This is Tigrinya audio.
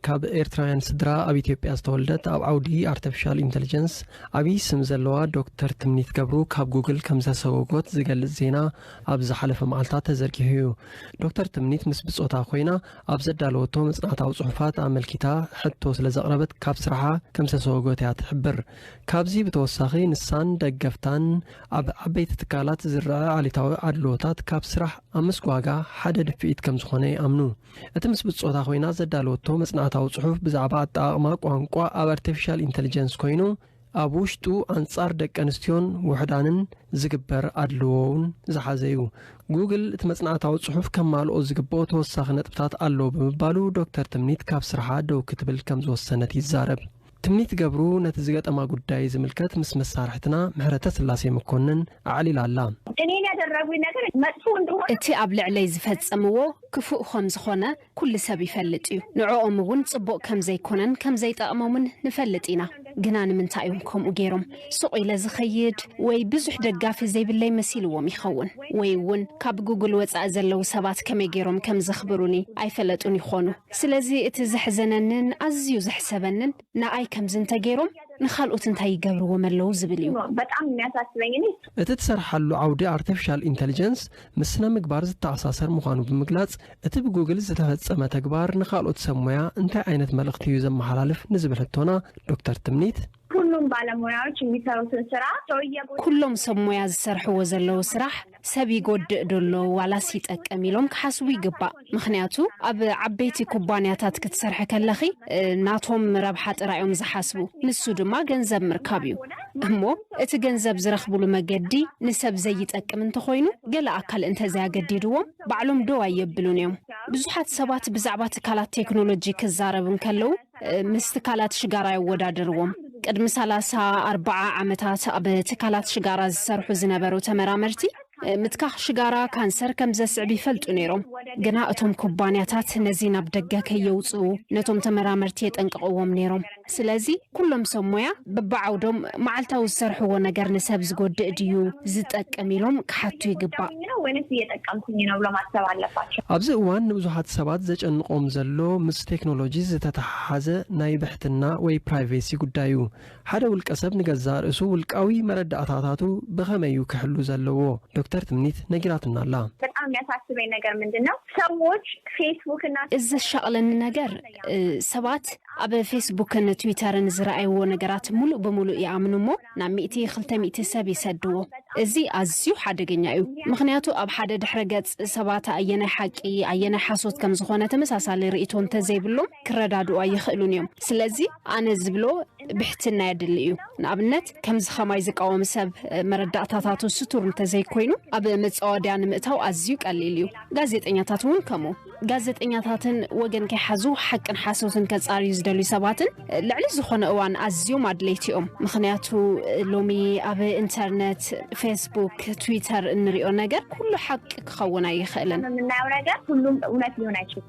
ካብ ኤርትራውያን ስድራ ኣብ ኢትዮጵያ ዝተወልደት ኣብ ዓውዲ ኣርቲፊሻል ኢንተሊጀንስ ዓብዪ ስም ዘለዋ ዶክተር ትምኒት ገብሩ ካብ ጉግል ከም ዘሰጎጎት ዝገልጽ ዜና ኣብ ዝሓለፈ መዓልታት ተዘርጊሑ እዩ። ዶክተር ትምኒት ምስ ብጾታ ኮይና ኣብ ዘዳለወቶ መጽናዕታዊ ጽሑፋት ኣመልኪታ ሕቶ ስለ ዘቕረበት ካብ ስራሓ ከም ዝተሰጎጎት እያ ትሕብር። ካብዚ ብተወሳኺ ንሳን ደገፍታን ኣብ ዓበይቲ ትካላት ዝረኣ ኣሉታዊ ኣድልዎታት ካብ ስራሕ ኣብ ምስጓጋ ሓደ ድፍኢት ከም ዝኾነ ይኣምኑ። እቲ ምስ ብጾታ ኮይና ዘዳለወቶ መጽናዕታዊ ጽሑፍ ብዛዕባ ኣጠቓቕማ ቋንቋ ኣብ ኣርቲፊሻል ኢንተሊጀንስ ኮይኑ ኣብ ውሽጡ ኣንጻር ደቂ ኣንስትዮን ውሕዳንን ዝግበር ኣድልዎ እውን ዝሓዘ እዩ። ጉግል እቲ መጽናዕታዊ ጽሑፍ ከማልኦ ዝግብኦ ተወሳኺ ነጥብታት ኣሎ ብምባሉ ዶክተር ትምኒት ካብ ስርሓ ደው ክትብል ከም ዝወሰነት ይዛረብ። ትምኒት ገብሩ ነቲ ዝገጠማ ጉዳይ ዝምልከት ምስ መሳርሕትና ምሕረተ ስላሴ መኮንን ኣዕሊላ ኣላ። እኔን ያደረጉኝ ነገር መጥፎ እንደሆነ እቲ ኣብ ልዕለይ ዝፈጸምዎ ክፉእ ከም ዝኾነ ኩሉ ሰብ ይፈልጥ እዩ። ንዕኦም እውን ጽቡቕ ከም ዘይኮነን ከም ዘይጠቕሞምን ንፈልጥ ኢና። ግና ንምንታይ እዮም ከምኡ ገይሮም? ሱቕ ኢለ ዝኸይድ ወይ ብዙሕ ደጋፊ ዘይብለይ መሲልዎም ይኸውን። ወይ እውን ካብ ጉግል ወጻኢ ዘለዉ ሰባት ከመይ ገይሮም ከም ዘኽብሩኒ ኣይፈለጡን ይኾኑ። ስለዚ እቲ ዘሕዘነንን ኣዝዩ ዘሕሰበንን ንኣይ ከምዚ እንተገይሮም ንኻልኦት እንታይ ይገብርዎም ኣለዉ ዝብል እዩ። በጣም የሚያሳስበኝ እኔ እቲ ትሰርሓሉ ዓውዲ ኣርቲፊሻል ኢንተሊጀንስ ምስ ስነ ምግባር ዝተኣሳሰር ምዃኑ ብምግላጽ እቲ ብጉግል ዝተፈጸመ ተግባር ንኻልኦት ሰብ ሞያ እንታይ ዓይነት መልእኽቲ እዩ ዘመሓላልፍ ንዝብል ሕቶና ዶክተር ትምኒት ሁሉም ባለሙያዎች የሚሰሩትን ስራ ሰውየ ኩሎም ሰብ ሞያ ዝሰርሕዎ ዘለዉ ስራሕ ሰብ ይጎድእ ዶ ኣሎ ዋላስ ይጠቅም ኢሎም ክሓስቡ ይግባእ። ምኽንያቱ ኣብ ዓበይቲ ኩባንያታት ክትሰርሐ ከለኺ እ፣ ናቶም ረብሓ ጥራይ እዮም ዝሓስቡ። ንሱ ድማ ገንዘብ ምርካብ እዩ። እሞ እቲ ገንዘብ ዝረኽብሉ መገዲ ንሰብ ዘይጠቅም እንተኾይኑ ገለ ኣካል እንተዘያገዲድዎም ባዕሎም ደው ኣየብሉን እዮም። ብዙሓት ሰባት ብዛዕባ ትካላት ቴክኖሎጂ ክዛረቡ እንከለዉ እ፣ ምስ ትካላት ሽጋራ የወዳድርዎም። ቅድሚ ሰላሳ ኣርባዓ ዓመታት ኣብ ትካላት ሽጋራ ዝሰርሑ ዝነበሩ ተመራመርቲ እ፣ ምትካኽ ሽጋራ ካንሰር ከም ዘስዕብ ይፈልጡ ነይሮም። ግና እቶም ኩባንያታት ነዚ ናብ ደገ ከየውፅኡ ነቶም ተመራመርቲ የጠንቅቕዎም ነይሮም። ስለዚ ኩሎም ሰብ ሞያ በብዓውዶም መዓልታዊ ዝሰርሕዎ ነገር ንሰብ ዝጎድእ ድዩ ዝጠቅም ኢሎም ክሓቱ ይግባእ። ነው ወይንስ እየጠቀምኩኝ ነው ብሎ ማሰብ አለባቸው። ኣብዚ እዋን ንብዙሓት ሰባት ዘጨንቖም ዘሎ ምስ ቴክኖሎጂ ዝተተሓሓዘ ናይ ብሕትና ወይ ፕራይቬሲ ጉዳይ እዩ። ሓደ ውልቀ ሰብ ንገዛእ ርእሱ ውልቃዊ መረዳእታታቱ ብኸመይ እዩ ክሕሉ ዘለዎ? ዶክተር ትምኒት ነጊራትና ኣላ። በጣም የሚያሳስበኝ ነገር ምንድን ነው? ሰዎች ፌስቡክ እና እዚ ዘሻቕለኒ ነገር እ፣ ሰባት ኣብ ፌስቡክን ትዊተርን ዝረኣይዎ ነገራት ሙሉእ ብሙሉእ ይኣምኑ እሞ ናብ ሚእቲ ክልተ ሚእቲ ሰብ ይሰድዎ። እዚ ኣዝዩ ሓደገኛ እዩ። ምኽንያቱ ኣብ ሓደ ድሕረ ገጽ ሰባት ኣየናይ ሓቂ ኣየናይ ሓሶት ከም ዝኾነ ተመሳሳሊ ርእይቶ እንተዘይብሎም ክረዳድኡ ኣይኽእሉን እዮም። ስለዚ ኣነ ዝብሎ ብሕትና የድሊ እዩ። ንኣብነት ከምዚ ኸማይ ዝቃወም ሰብ መረዳእታታቱ ስቱር እንተዘይኮይኑ ኣብ መጻወድያ ንምእታው ኣዝዩ ቀሊል እዩ። ጋዜጠኛታት እውን ከምኡ። ጋዜጠኛታትን ወገን ከይሓዙ ሓቅን ሓሶትን ከጻርዩ ዝደልዩ ሰባትን ልዕሊ ዝኾነ እዋን ኣዝዮም ኣድለይቲ እዮም። ምኽንያቱ ሎሚ ኣብ ኢንተርነት፣ ፌስቡክ፣ ትዊተር እንሪኦ ነገር ኩሉ ሓቂ ክኸውን ኣይኽእልን። የምናየው ነገር ሁሉም እውነት ሊሆን አይችልም።